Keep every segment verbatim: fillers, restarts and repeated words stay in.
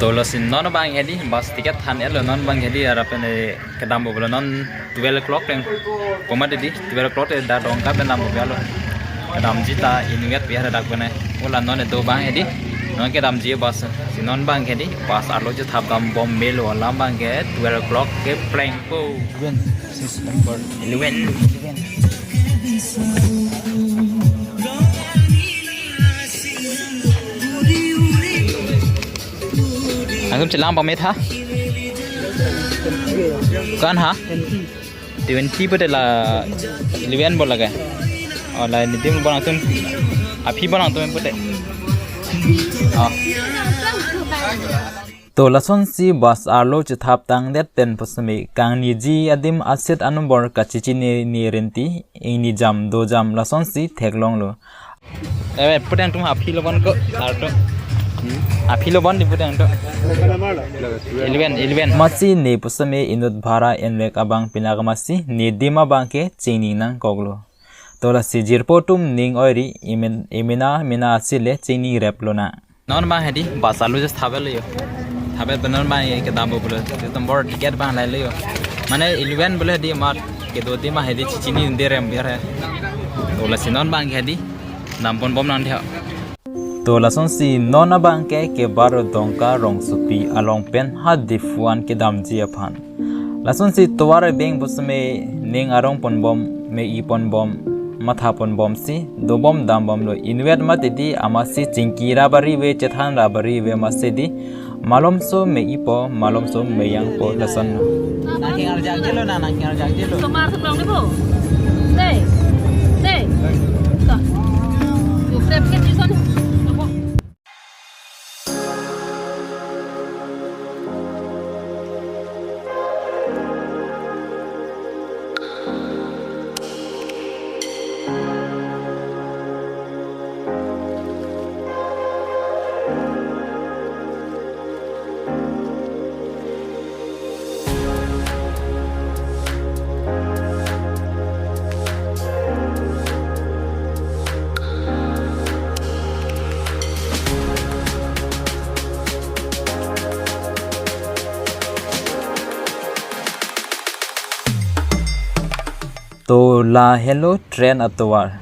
To lasi non abang hedi bus ticket than-etlo, non abang hedi arap pen kedam bo lo, non twelve o'clock teng. Poma dedi twelve o'clock te dak Dongka pen dam bo lo. Kedamji ta inutvet pi hadak pen. Ula non do abang hedi. Non kedamji bus. Si non abang hedi bus arlo chethap dam bom melo, alam abang ke twelve o'clock ke plengpo. Eleven. Eleven. Angkum chelang pame tha? Kan ha? Twenty pute la eleven bo lage. Oh, la nidim bo nangtum. Aphi bo nangtum pute. Oh. To lasonsi bus arlo chethap tangdet pen pusitame kangniji adim aset anumber kachechini ni renti, ingni jam dojam lasonsi theklonglo. Eh, putang tum aphi lo bon ko, lar to. Aphi lo bon di putang to. Eleven, eleven. Masi ne pusitame inut bhara envek abang pina ka masi ne dim abang ke chingning nangkoklo. To lasi jirpo atum ning oiri imin, imina mina asile chingning rep lonang. Non abang hedi bus arlo chethap-etlo yo. Thap-et pen non abang kedam bo lo. Itum bor ticket abang lahelo yo. Mane eleven bo lo hedi amat kedo adim hedi chechini dunde rem biar he. To lasi non abang hedi dam pon bom nang dia. To lasonsi non abang ke kebaro Dongka rongsopi along pen ha Diphu an kedamji aphan. Lasonsi tovar abeng pusitame ning arong pon bom, me-i pon bom, matha pon bomsi dobom dam bomlo. Inutvet mati di amasi chingki ra bari ave, chethan ra bari ave masi di malomso me-ipo, malomso meyangpo lason. Nang kingar jak jelo na, nang kingar jak jelo. Somar sebelah ni, Bu. Dei. Dei. Tuh. Tuh, frame ke di sana. To lahelo train atovar.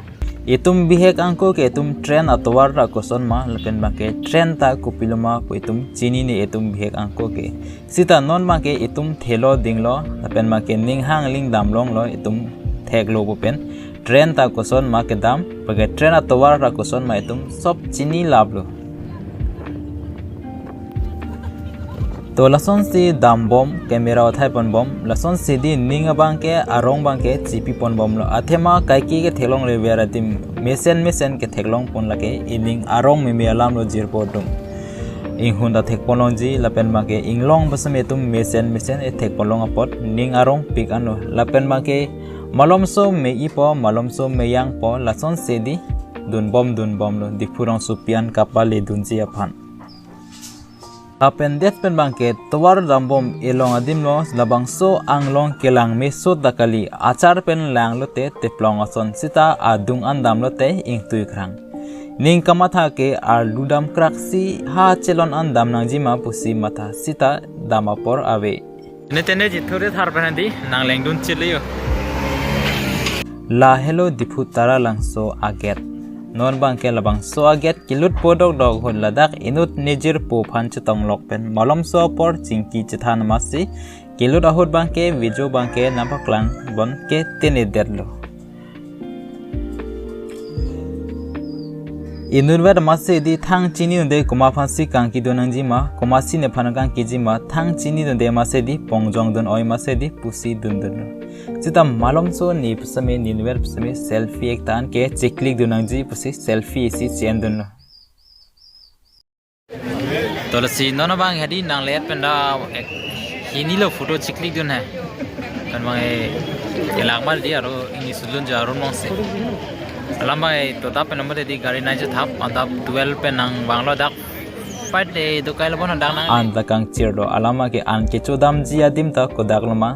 Itum bihek angko ke itum train atovar ra koson ma, lapen abang ke train ta kopilo ma pu itum chinine itum bihek angko ke. Sita non abang ke itum thelo dinglo, lapen abang ke ning hang ling damlonglo itum theklo pu pen. Train ta koson ma kedam, abang ke train atovar ra koson ma itum sob chini laplo. To lasonsi dam bom, camera uthai pon bom, lasonsi di ning abang ke arong abang ke chipi pon bomlo. Athema kaike ketheklongle ver adim mesen mesen ketheklong pon lake, ining arong meme alam lo jirpo atum. Inghun ta thek pon longji lapen abang ke inglong pusitame itum mesen mesen ethek pon long apot ning arong pik anlo. Lapen abang ke malomso me-ipo, malomso meyangpo, lasonsi di dun bom dun bomlo, Diphu rongsopi an kapale dunji aphan. Lapen det pen abang ke tovar dam bom elong adim lo, labangso anglong kelang meso ta kali, achar pen langlote teplong ason, sita adung an damlote ingtui krang. Ning kamatha ke arlu dam kraksi ha chelon an dam nangji ma pusi matha, sita dam apor ave. Ne tene ji thuri thar pen di nang lengdun chili yo. Lahelo Diphu Taralangso a-gate. Non abang ke labangso a-gate kelut po dokdok ahut ladak inut nejirpo aphan chetong lok pen malomso apor chingki chethan masi kelut ahut abang ke video abang ke nangpaklang bon ke tene detlo. Inutvet masi di thang chini dunde komat aphansi kangki dun nangji ma, komatsi nephan kangkiji ma, thang chini dunde masi di pongjong dun oi masi di pusi dun dunlo. Sita malomso ne pusitame, ne inutvet pusitame selfie ekta an ke cheklik dun nangji pusi selfie isi chen dunlo. To lasi non abang hedi nang let pen da ek hini lo photo cheklik dun he. Kan abang e elak mal di aro ini sulun jo aron mong se. Alam abang e to tap pen nomor di gari nai jo thap, adap twelve pen nang vanglo dak. Pait le do kai lo bon dak nang. An ta kangchirlo, alam abang ke an kechodamji adim ta kodak lo ma.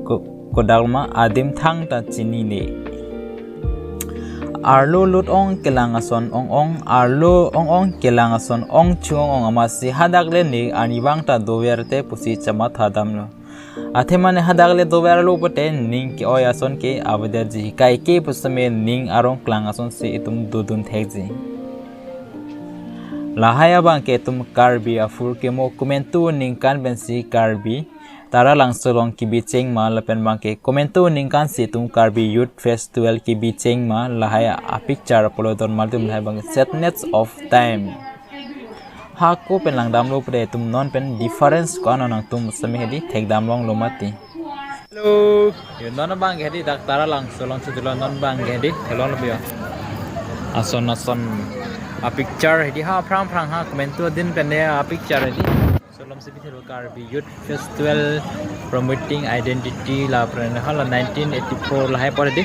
Ko Kodak ma adim thangta chinine. Arlo lut ong kelang ason ong ong, arlo ong ong kelang ason ong chung ong ong amatsi hadak le ne arnivang ta dover te pusi chamathadamlo. Athe mane hadak le doverlo pute ning ke-oi ason ke avedet ji, kaike pusitame ning arong klang ason si itum dodun thek ji. Lahai abang ke itum Karbi aphurkimo komantu ningkan pensi Karbi Taralangso along kebi cheng ma lapen abang ke komantu ningkan si itum Karbi Youth Festival kebi cheng ma, lahai apicture pulo don ma itum lahai abang ke Sadness of Time. Hako pen langdamlo pute itum non pen difference ko-an nangtum seme hedi thekdam longlo mati. Hello. Yo, non abang ke hedi dak Taralangso along chotilo, non abang ke hedi theklonglo yo. Ason ason apicture hedi ha aphrang aphrang ha komantu adin pen ne apicture hedi. Laso alom si bithelo Karbi Youth Festival Promoting Identity lapen hala nineteen eighty-four lahai apor hedi.